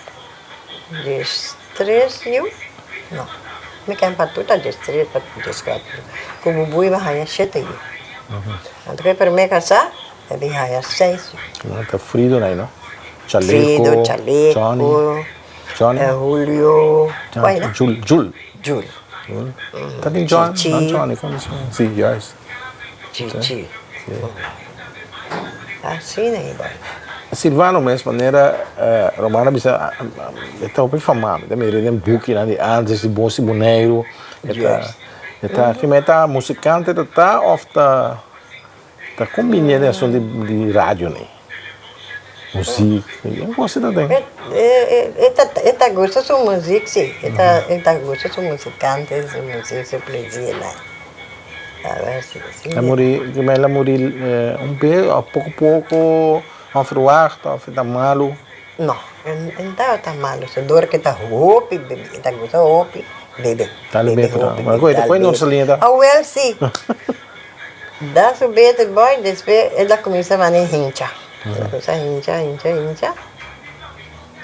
diestres yu. No, mi ken pa tur ta diestres pa dieskuater. Ku Bubui mi a haya shete yu. Anto ku e promé kasá mi a bin haya seis yu. Ta Frido na ei no? Chaleco, Frido, Chaleco, Johnny, Johnny, Julio, Johnny, Jul, Jul. Jul. Ta tin John, no Johnny, como se llama? Si, juist. Chichi. Asina e bai. Silvano mes manera Romano a bisa e ta hopi fama, mi ta mira den bukinan di antes di Bos di Boneiru, e ta e ta e ta musikante ta ta of ta Ta kombiné den asuntu di radio nei? Muziek, e kos ta den. E ta gusta su muziek si, e ta gusta su muzikante, su muziek, su plezier nan. El a muri, el a muri un be of poko poko, onverwacht of e ta malu? No, e no tabata malu, su dor ke ta hopi bebe, e ta gusta hopi bebe. Dale bebe, koe no sa liña ta? Awel si. Da su beter boy, despues el a cuminsa mane hincha. El a cuminsa hincha, hincha, hincha.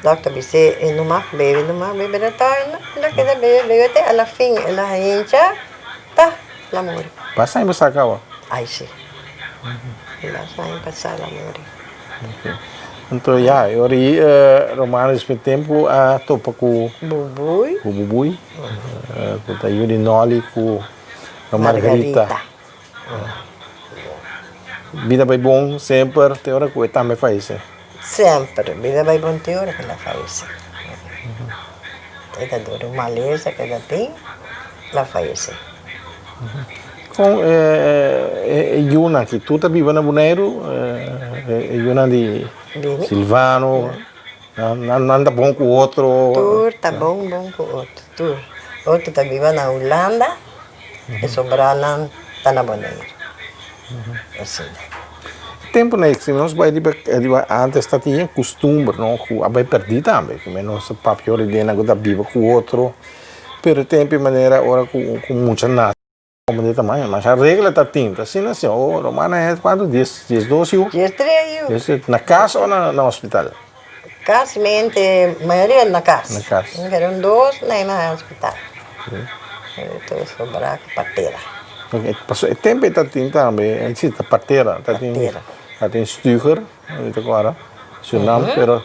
Dokter bis'é e no mag bebe, no mag bebe, pero tòg el a keda bebe, bebe te a la fin el a hincha, ta, el a muri. Basta aña pasá caba? Ay si. Basta aña pasá el a muri. Anto ya, e ora ei Romano despues di tempu a topa ku Bubui. Ku Bubui, ku ta yu di Nolly ku Margarita. Bida bai bon semper te ora ku e tambe fayese. Semper bida bai bon te ora ku el a fayese. E ta dor un malesa ku e ta tin, el a fayese. Kon e yunan aki, tur ta biba na Boneiru? E yunan di Silvano, nan ta bon ku otro? Tur ta bon bon ku otro, tur. Otro ta biba na Hulanda. E sobranan ta na Boneiru. Asina. Tempunan ei, si nos bai riba riba antes ta tin e kustumber no ku a bai pèrdí tambe, ku nos ta papia ora di nan ku ta biba ku otro, pero e tempu e manera ora ku ku mucha nase komo di e tamaño masha regla ta tin, ta asina si oh Romana e kuantu dies diesdos yu? Diestres yu. Diestres, na kas o na hospital? Kas mente mayoria na kas. Na kas. Pero un dos na e na hospital. Tur sobrá ku partera. Pasobra e tempu e ta tin tambe, si ta partera, ta tin ta tin stuger, mi ta kòrda su nam, pero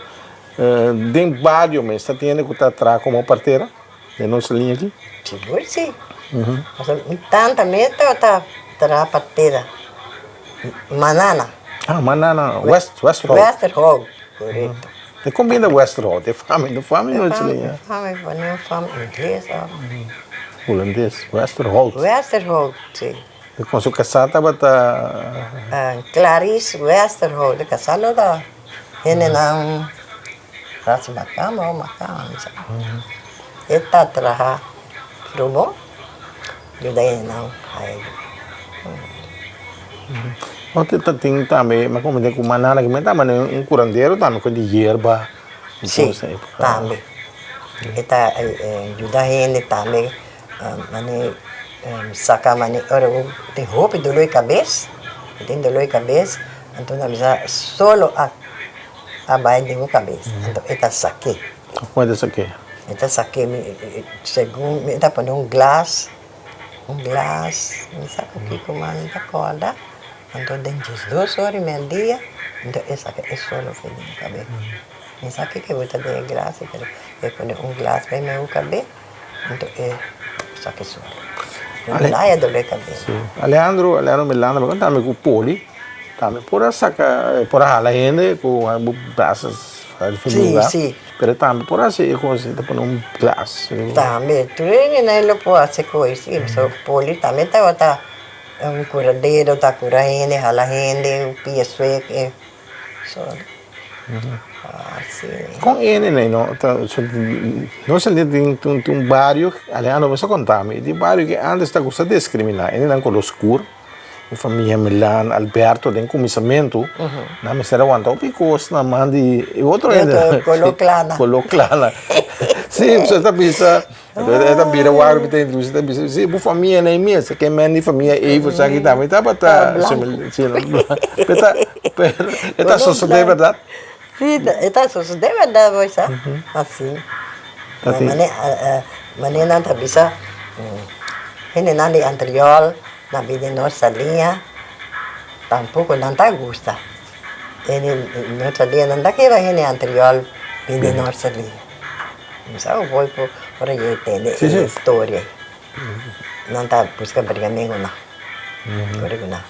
den bario mes ta tin hende ku ta traha komo partera den nos liña aki? Sigur si. Pasobra mi tanta mes tabata traha partera. Manana. Ah, Manana, West, Westerhout. Westerhout, korekto. E kon bini Westerhout? E fami, no fami no e Fami, fami, fami ingles of. Holandes, Westerhout. Westerhout, si. E kon su kasá tabata. Clarice Westerhout, e kasá lo ta hendenan ras makamba o makamba, mi sa. E ta traha frubo. Yuda hendenan haya yu. Otro ta tin tambe, mi a komprende ku manana ki mi ta manda un kurandero tambe ku di yerba. Si, tambe. E ta yuda hende tambe mane saka mane ora bo tin hopi dolor di kabes, bo tin dolor di kabes, anto nan bisa solo a bai den bo kabes, anto e ta sak'é. Kon e ta sak'é? E ta sak'é segun mi ta pone un glas, un glas, mi sa ku kiko mas mi ta kòrda, anto den diesdos ora i mèrdia. Anto e saka e solo for di mi kabes. Mi sa kiko bo ta den e glas ei, pero e pone un glas pa e meu kabes, anto e saka e solo. Mi no haya dolor di kabes. Si. Alejandro, Alejandro Mirlanda, mi konta mi ku poli tambe por a saka, por a hala hende ku bo brasa Si, si. Pero tambe por hasi e kos, ta pone un glas. Tambe, tur hende lo por hasi kos, si. So poli tambe tabata Un curadero ta cura hende, hala hende, pia suek e so asi. Con ene nei no ta no sa tin un bario Alejandro mester conta mi di bario ke antes ta gusta discrimina enenan color scur e famia Milan Alberto den cuminsamentu nan mester a wanta hopi cos na man di e otro hende color clana color clana si bo ta bisa E ta bira wak mi ta introduci ta bisa si bo famia na e mesa ke men di famia Evers aki tambe tabata si pero pero e ta sosode berdad? Si e ta sosode berdad bo sa asi mane nan ta bisa hendenan di anterior nan bini nos saliña tampoco nan ta gusta hende nos saliña nan ta kere hende anterior bini nos saliña. Mi sa bo por ora yo tende e historia ei. Nan ta buska briga amigo nan. Ora ku nan.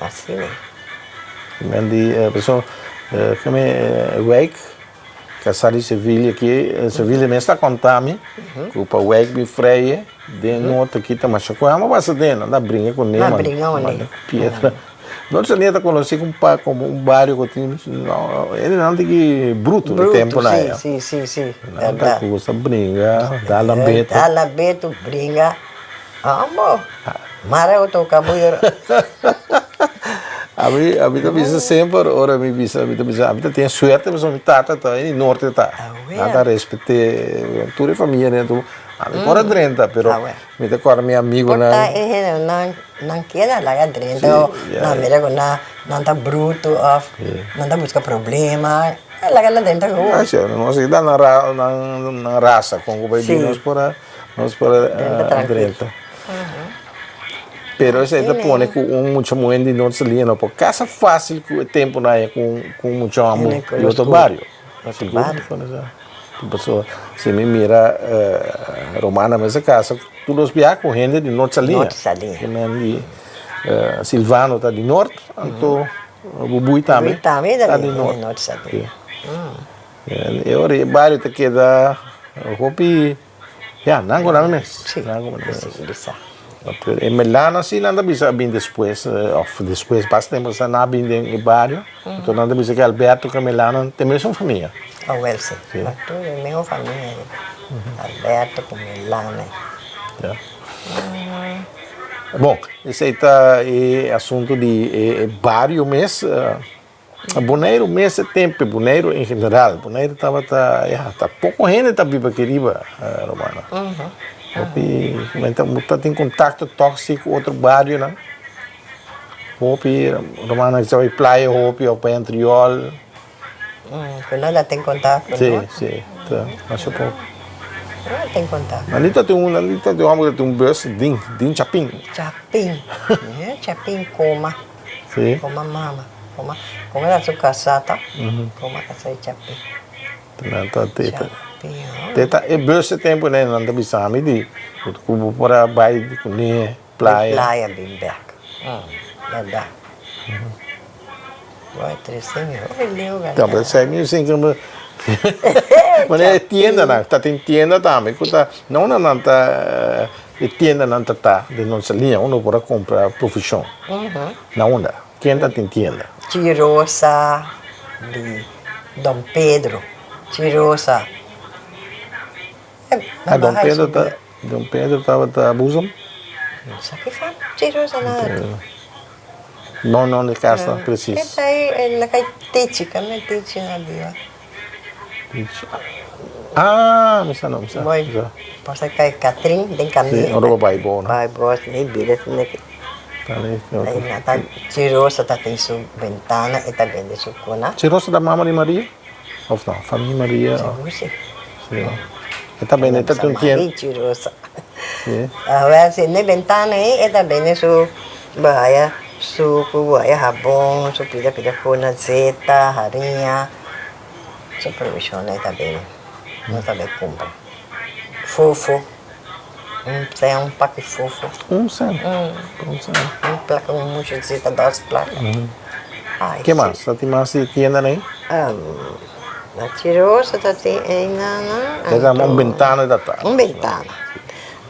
Asina ei. Men di paso keme wijk kasa di Sevilla aki Sevilla mes ta konta mi ku pa wijk bin vrije den noord aki ta masha ku amo pasa den nan ta bringa ku ne man piedra. Norte Saliña ta konosí komo un bario ku tin hendenan tiki bruto di tempu nan ya. Si, si, si. Nan ta gusta bringa, dal nan beto. Dal nan beto, bringa. Ambo, mara bo toka bo yora. Ami, ami ta bisa semper ora mi bisa, mi ta bisa, ami ta tin suerte pasobra mi tata ta di norte ta. Nan ta respet'é tur e famia dentro. Ami por a drenta, pero Mi ta kòrda mi amigunan. Por ta e hendenan nan keda laga drenta o nan mira ku nan ta brutu òf nan ta buska problema, e laga nan drenta ku. Asha, nos a kita nan rasa kon ku bai bin nos por a nos por a drenta. Pero esei ta pone ku un mucha muhé di Norte Saliña no por kasa fásil ku e tempunan ei ku un mucha hòmber di otro bario. Sigur. Pasobra si mi mira Romana mester casa tur los bia cu hende di Noord Saliña. Noord Saliña. Cu nan di Silvano ta di Noord, anto Bubui tambe Bubui tambe ta di Noord Saliña. E ora e bario ta keda hopi, ya, nan cu nan mes. Si, si, bisa. E Melano si nan ta bisa a bin despues, of despues basta tempo sa nan a bin den e bario. Anto nan ta bisa ku Alberto ku Melano ta e mesun famia. Awel si, tur e mesun famia Alberto ku Melano. Ya. Bon, esei ta e asuntu di e bario mes. Boneiru mes e tempu, Boneiru en general, Boneiru tabata, ya, ta poko hende ta biba aki riba, Romana. Hopi, men ta tin kontakto tòg si ku otro barionan. Hopi rumannan sa bai playa hopi of bai Antriol. Ku nan a tin kontakto no? Si, si, ta masha poko. Nan a tin kontakto. Nan ta tin un, nan ta tin un hòmber ku ta tin un bus din, din Chapin. Chapin, Chapin koma. Si. Koma mama, koma, koma ta su kasá ta, koma kasá di Chapin. Nan ta teta. Teta e bus e tempu nan ta bisa mi di ku bo por a bai kuné. Playa. Playa bin bek. Berdad. Boy, trece mi hopi leu gana. Ta, pero sei mi sin que Mane e tiendanan, ta tin tienda tambe ku ta, no unda nan ta, e tiendanan ta ta den nos liña, uno por a kumpra provishon. Na unda? Ken ta tin tienda? Chirosa di Don Pedro. Chirosa. Ah, Don Pedro ta, Don Pedro tabata boezem? No sa ki fam Chirosa na. No, no, di casa, precies. E ta ei, na kai Tichi, kami Tichi na biba. Tichi. Ah, mi sa no, mi sa. Boy, pasa kai Catrin den kaminda. Si, ora bo bai bo, no? Bai bo, mi bira esei aki. Ei na ta Chirosa ta tin su bentana, e ta bende su kuna. Chirosa ta mama di Maria? Of no? Famia Maria. Sigur si. Si. E ta bende, e ta tin tien. Maria Chirosa. Si. Awel si n'e bentana ei e ta bende su bahaya. Suku, haya habon, su pida pida kona, zeta, hariña, su provishonnan ta bin, nos ta bin kumpra. Fofo, un sen, un paki fofo. Un sen? Un sen. Un plaka, un mucha zeta, dos plaka. Ai, Ke mas? Ta tin mas di tiendanan ei? Na Chirosa ta tin einan. Ta un bentana ta ta. Un bentana.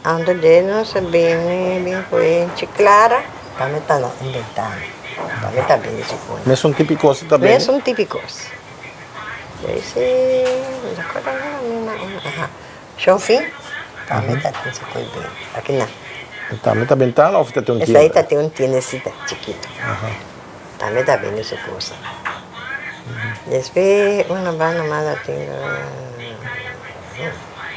Anto dje nos a bini bin ku e Clara, tambe ta na un bentana, tambe ta bini su kos. Mesun tipi kos ta bini? Mesun tipi kos. Dje si, mi ta korda no mi na un, aha, Shofin tambe ta tin su kos bini, aki nan. Tambe ta bentana of ta tin un tienda? Esei ta tin un tiendesita chikito, tambe ta bini su kosnan. Despues una banda mas ta tin.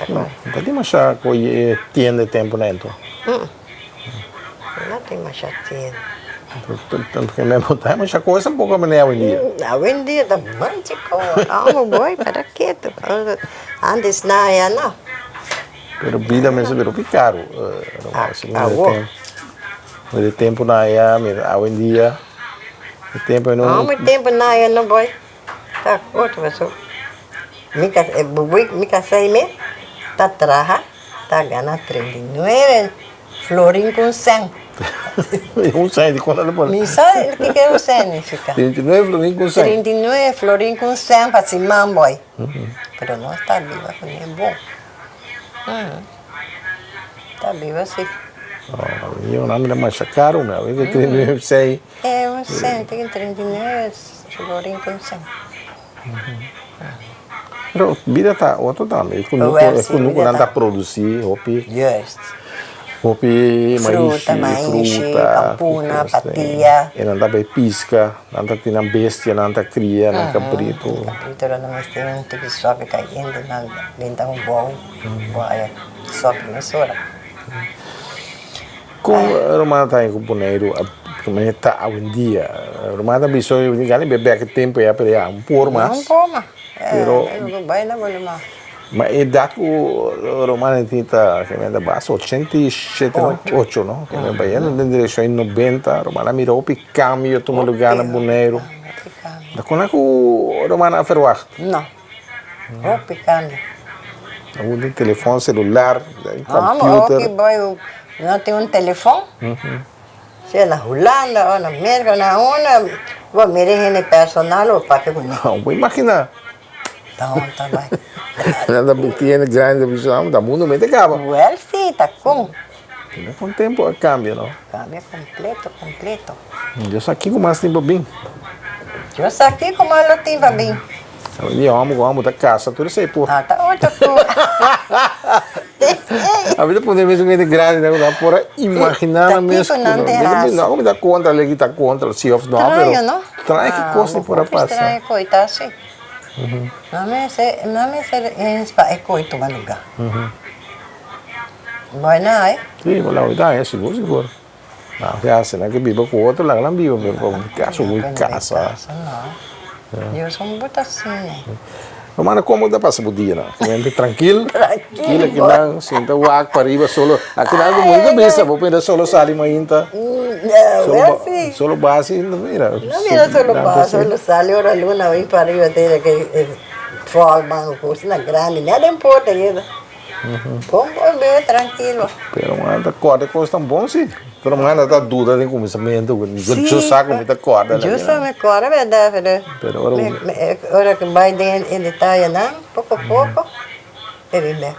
No ta tin masha ku e tienda e tempu na ento. No tin masha tienda. Porque me bo ta masha kos tampoco manera awendia. Awendia ta manchi kos. Amo boy para ketu. Antes na ya no. Pero bida mes a bira hopi karu. Awo. E tempu na ya mira awendia e tempu no. Amo e tempu na ya no boy. Ta otro paso mi ka bubui mi kasá i mi ta traha ta gana 39 florin ku un sèn. Un sèn di kuantu ta pone? Mi sa kiko un sèn nifiká. 39 florin ku un sèn. 39 florin ku un sèn pa siman bòi. Pero nos ta biba kuné bon. Ta biba si. Yo nan mira masha karu mi awe ke 39 sèn. E un sèn tin 39 florin ku un sèn. Pero bida ta otro tambe. E kunuku nan ta produsi hopi. Juist. Hopi maishi, Fruta, maishi, pampuna, patia. E nan ta bai piska, nan ta tin nan bestia, nan ta kria, nan kabritu. Kabritu nan mester un tiki sopi kayente, nan benta un bou, bo haya sopi mesora. Kon Romana ta haña ku Boneiru a manera ta awendia? Romana ta bisa oye gana bia bek e tempu ya pero ya un por mas. Un por mas. Pero Bai na bole mas. Ma e edat ku Romana tin ta ta basta 87 no? Ocho no? Bayendo den direkshon di 90 Romana a mira hopi kambio tuma luga na Boneiru. Hopi kambio. Ta kon ku Romana a ferwagt? No. Hopi kambio. Awor tin telefòn selular, computer. Hopi boy no tin un telefòn. Sea na Hulanda o na Merka o na unda bo mira e hende personal bo papia ku nan. Bo imagina. Ta un ta bai. Nan ta bisti hende grandi ta bisa ta mundu mester kaba. Wèl si ta kon. Mira kon tempu a kambia no. Kambia kompleto kompleto. Dios sa kiko mas tin pa bin. Dios sa kiko mas lo tin pa bin. Di hòmber ku hòmber ta kasa tur esei por. Ah ta otro ku. A mi ta pone mes un hende grandi nan ku nan por a imaginá nan mes. Ta kiko nan te hasi. No ku mi ta kontra lei ta kontra si òf no pero. Straño no. Straño ki kos nan por a pasa. Straño ku ta hasi. No mester no mester eens pa e koi tuma lugá. Bueno ai. Si bo la oida sigur sigur. Nan ke hasi nan ke biba ku otro laga nan biba pero pa un kaso muy kasa. Dios un buta asina. Romano komo ta pasa bo dia nan? Mente trankil? Trankil Kila ki nan sinta wak pa riba solo aki nan ku mucha brisa bo mira solo sali mainta. Solo basi no mira. No mira solo basi solo sali ora luna bin pa riba te ke fòl man kosnan grandi nada importa. Bon bon bebe trankilo. Pero man ta korda e kos tan bon si. Pero man ta duda den kuminsamentu. Yo sa ku mi ta korda. Yo sa mi korda berdad pero. Pero ora ora ku bai den e detayenan poko poko e bin bek.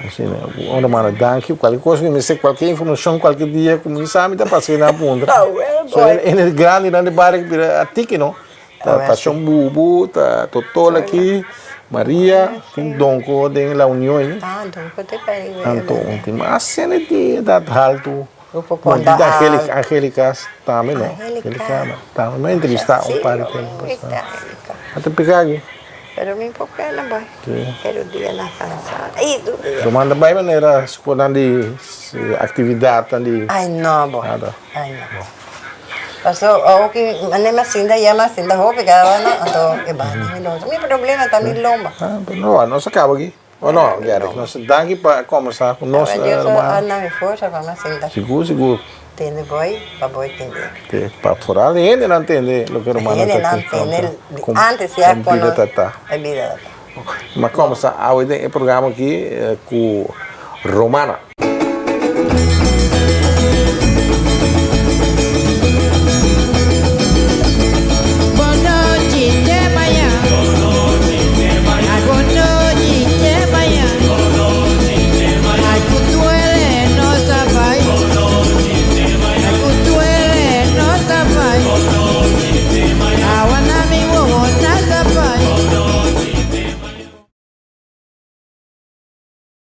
Asina ora manda danki kualke kos ku mi mester kualke informashon kualke dia ku mi sa mi ta pasa nan puntra. So e grandinan di bario bira a tiki no. Ta Shon Bubu, ta Totol aki, Maria, tin Donko den La Union ei. Ah, Donko te pa ei. Anto un tin mas hende di edat haltu. Bon, tin Angelica, Angelica tambe no. Angelica tambe. Mi a entrevista un par di tempu pasá. A ta pika aki. Pero mi por keda bai. Pero dia nan kansa. Ei, tur dia. Bo manda bai manera skolnan di aktividatnan di. Ai no bo. Nada. Ai no. Paso awo ki mane mi a sinta ya mi a sinta hopi kaba no anto e banda mi lomba. Mi problema ta mi lomba. Ah, pero no, nos a kaba aki. O no, Gerrit, nos danki pa kombersá ku nos, Dios Romana. a duna mi forsa pa mi a sinta. Sigur, sigur. Tende boi pa boi tende. Te, pa foral di hendenan tende loke Romana ta Hendenan tende di antes ya kon bida ta ta. E bida ta ta. Mi a kombersá awe den e programa aki ku Romana.